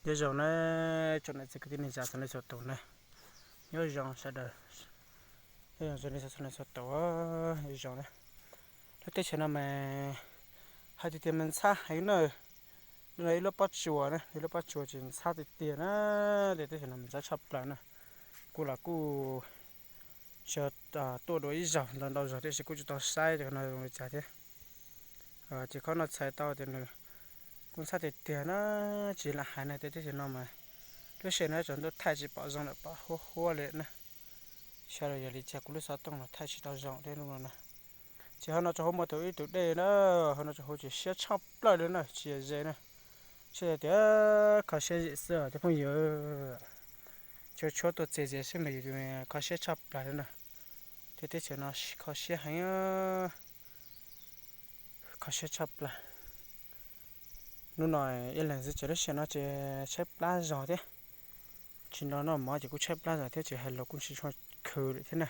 Nyob zoo na, tsoom niam txiv kwv tij neej tsa txhua leej txhua tus na. Nyob zoo sawv daws, nyob zoo txhua leej txhua tus, nyob zoo na. Lub teb chaws no mas hais tiag tiag mas ntxhab heev na. No ib lub pob tsuas na, ib lub pob tsuas ces ntxhab tiag tiag na. Tej teb chaws no mas ntxhab tshaj plaws na. Kuv los kuj tsis tuaj dua ib zaug ntau ntau zaug tiam sis kuj tsis tau saib no zoo li cas thiab. Ces qhov no txhais tau tias nws kuj ntxhab tiag tiag na, tsis lam hais na. Tej teb chaws no mas lub sij hawm no tsaus ntuj thaij tsis pom zoo lawm, pom huab huab li na. Xyov los yog li cas kuv lub xov tooj los thaij tsis tau zoo thiab lub no na. Ces ho no tsaus huab muaj tus ib tug dej na, ho no tsaus huab ces siab tshaj plaws li na, tsis yog ze na. Tsis yog tias kho siab zim xwb cov phooj ywg, tshuav tshuav tuaj txias zias xwb mas yus kho siab tshaj plaws li na. Tej teb chaws no kho siab heev, kho siab tshaj plaws. Hnub no ib leeg xwb ces lub sij hawm no ces tshaib plab zog thiab. Tsis nrog noj mov ces kuj tshaib plab zog thiab, tsis hais los kuj tsis tshua khwv lawm thiab na.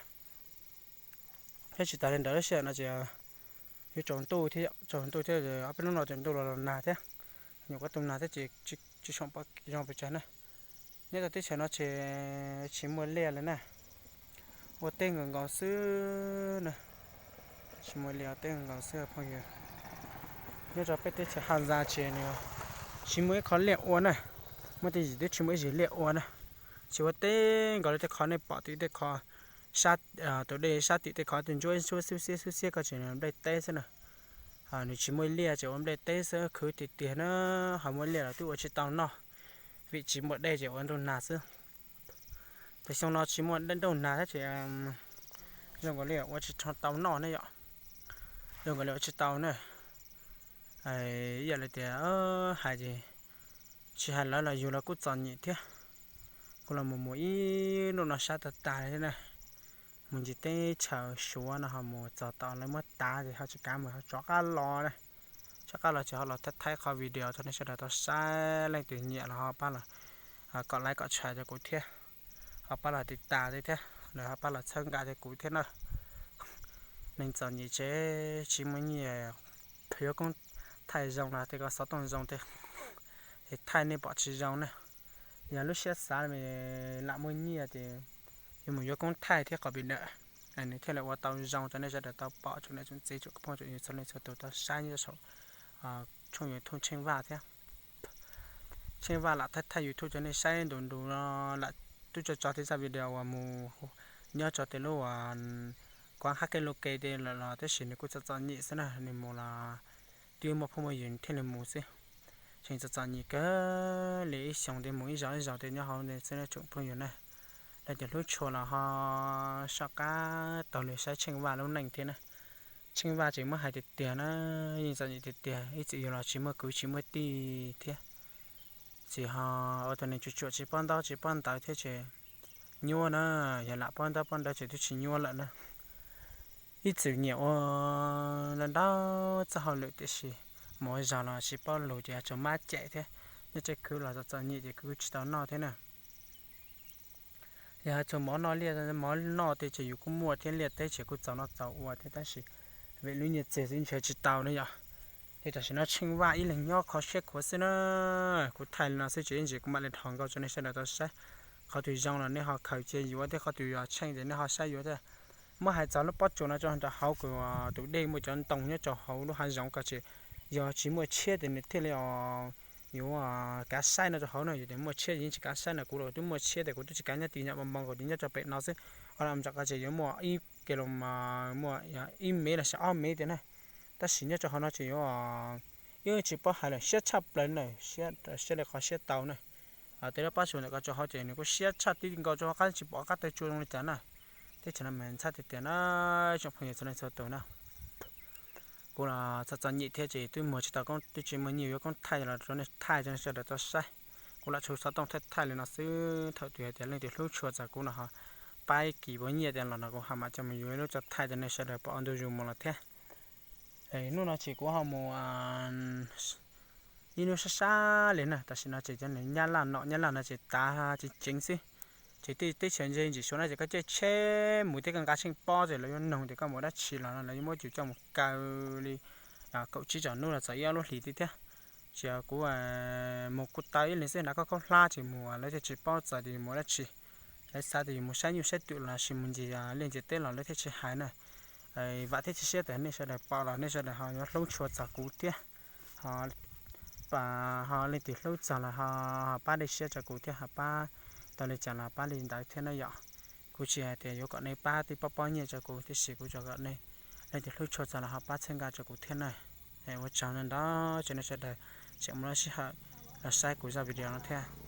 Thiab tsis tas li ntawd lub sij hawm no ces yuav tsaus ntuj thiab, tsaus ntuj thiab, ob peb hnub no ces ntuj los los nag thiab, nyuam qhuav tu nag thiab ces tsis tshua pom zoo pes tsawg na. Nyob rau teb chaws no ces tsis muaj liaj li na, ua teb nkaus nkaus xwb na. Tsis muaj liaj, ua teb nkaus nkaus xwb phooj ywg. Nyob rau peb teb chaws Haj Zaj ces nws tsis muaj ib qho liaj ua na, muaj tej yim twb tsis muaj ib zis liaj ua na. Tsis ua teb nkaus li tej qhov nej pom tim tej qhov sab, tus dej sab tim tej qhov tej ntsuab ntsuab xub xiab xub xiab ko ces nws nplej teb xwb na. Nws tsis muaj liaj ces ua nplej teb xwb, khwv tiag tiag na. Ho muaj liaj los twb ua tsis tau noj, vim tsis muaj dej ces ua ntuj nag xwb. Ces xyoo no tsis muaj ntuj nag thiab ces zoo nkaus li ua tsis tau noj ne yom. Zoo nkaus li ua tsis tau na. Ib yam li tias hais ces tsis hais lawv los yus los kuj txom nyem thiab. Kuv los mus mus ib nub no sab tag tag li thiab na. Mus ncig teb chaws Suav no ho mus txog tom lawv muab tav ces ho tsis kav mus, ho rov qab los na. Rov qab los ces ho los thaij qhov video rau nej sawv daws tau saib, leej twg nyiam los ho pab los kom like kom share rau kuv thiab, ho pab los tiv tas thiab, lawv ho pab los txhawb nqa rau kuv thiab na. Neeg txom nyem ces tsis muaj nyiaj yuav koob thaij zoo los tej ko xov tooj zoo tej, es thaij nej pom tsis zoo na. Yog lub siab xav lam muaj nyiaj ces yuav mus yuav koob thaij thiab qhov pim dawm, nws thiaj li ua tau zoo rau nej sawv daws tau pom, tsoom niam tsoom txiv tsoom phooj tsoom ywg txhua leej txhua tus tau saib nyob saum tshooj YouTube Tsheej Vaj thiab. Tsheej Vaj lam thaij thaij YouTube rau nej saib ntu ntu no, lam twb tso tso tej zaj video uas mus nyob rau tej lub uas Kuab Hab Kej Lus Ke tej lawm los tab sis nws kuj txom txom nyem xwb na, nws mus los twb muaj phooj muaj ywg thiaj li mus xwb. Tseem txom txom nyem kawg li, ib xyoos twb mus ib zaug ib zaug tej nyob hauv xwb na tsoom phooj ywg na. Leej twg hlub tshua los ho soj qab taug lw saib Tsheej Vaj lub neej thiab na. Tsheej Vaj ces muab hais tiag tiag na, yeej txom nyem tiag tiag, ib txwm yug los tsis muaj kwv tsis muaj tij thiab. Tsis ho ua tus neeg tsuam tsuam tsis paub ntaub tsis paub ntawv thiab ces nyuaj na, yog lam paub ntaub paub ntawv ces twb tsis nyuaj lawm na. Ib txwm nyiam ua ntau ntau txoj hauj lwm tiam sis mus ua zog los tsis paub lus ces tsuas mab cem thiab, nyob tsam khwv los txom txom nyem ces khwv tsis tau noj thiab na. Yog hais txog mov noj liaj mov noj tej ces yus kuj muaj thiab, liaj teb ces kuj txaus noj txaus ua thiab tab sis vim lub nyiaj txiag xwb nrhiav tsis tau na yom. Ces tam sim no Tsheej Vaj ib leeg nyob kho siab khuav xwb na. Kuv thaij li no xwb ces ib ntsis kuv mam li dhos nkauj rau nej sawv daws tau saib. Qhov twg zoo los nej ho khaws cia yuav thiab, qhov twg yog tsheej ces nej ho saib yuav thiab. Muab hais txog lub pob tsuas no rau hauv kuv tus dej muaj cov ntoo nyob rau hauv lub hav zoov ko ces yog tsis muaj tshiab ces nws thiaj li yuav kav saib no rau hauv na. Yog tias muaj tshiab yeej tsis kav saib na, kuv los twb muaj tshiab tias kuv twb tsis kav nyob ti nyom mos mos, kuv tis nyob rau pem no xwb. Ho lam tsam ko ces yuav muaj ib ke los mas muaj ib mev los sis ob mev tias na. Tab sis nyob rau hauv no ces yuav ib tsis paub hais lawm, siab tshaj plaws na, siab li qhov siab tau na. Tej lub pob tsuas ntawm ko rau hauv ces nws kuj siab tshaj tib nkaus rau hauv qab tsis pom qab taw tsua zoo li cas na. Teb chaws no mas ntxhab tiag tiag na, tsoom phooj ywg txhua leej txhua tus na. Kuv los txom txom nyem thiab ces twb muag tsis tau koob, twb tsis muaj nyiaj yuav koob thaij los rau nej thaij rau nej sawv daws tau saib. Kuv lam tshuav xov tooj thaij thaij li no xwb, thaum twg hais tias leej twg hlub tshua txog kuv no ho pab ib kis nyiaj tias los no kuv ho mam coj mus yuav ib lub tso thaij rau nej sawv daws pom ua ntu zus mus los thiab. Hnub no ces kuv ho mus ib hnub sab sab li na, tam sim no ces cov nyab laj nom nyab laj no ces tav ceev ceev xwb. Ces tej teb chaws ntse ntsim Suav no ces koj caij tsheb mus thiab koj nqa tsheej pob ces lawv yuav nug tias koj mus dab tsi los no lawv yuav muab yus coj mus kaw li kaum tsib tsob hnub los txog ib ob lub hlis thiab. Ces kuv mus kuv tau ib leeg xwb, nrog koj khaub hlab ces mus lawv thiaj tsis paub txog tias yus mus dab tsi. Lawv xav tias yus mus saib nyuj saib twm los sis mus ncig liaj ncig teb los lawv thiaj tsis hais na. Vam thiab cia siab tias nej sawv daws pom los nej sawv daws ho yuav hlub tshua txog kuv thiab. Ho, ho leej twg hlub txog los ho, ho pab dej siab rau kuv thiab, ho pab tau li cas los pab li ntawd thiab na yom. Kuv tsis hais tias yuav kom nej pab tib pob pob nyiaj rau kuv, tiam sis kuv tsuas kom nej, leej twg hlub tshua txog los ho pab txhawb nqa rau kuv thiab na. Ua tsaug ntau ntau rau nej sawv daws tseem muaj lub sij hawm los saib kuv zaj video no thiab.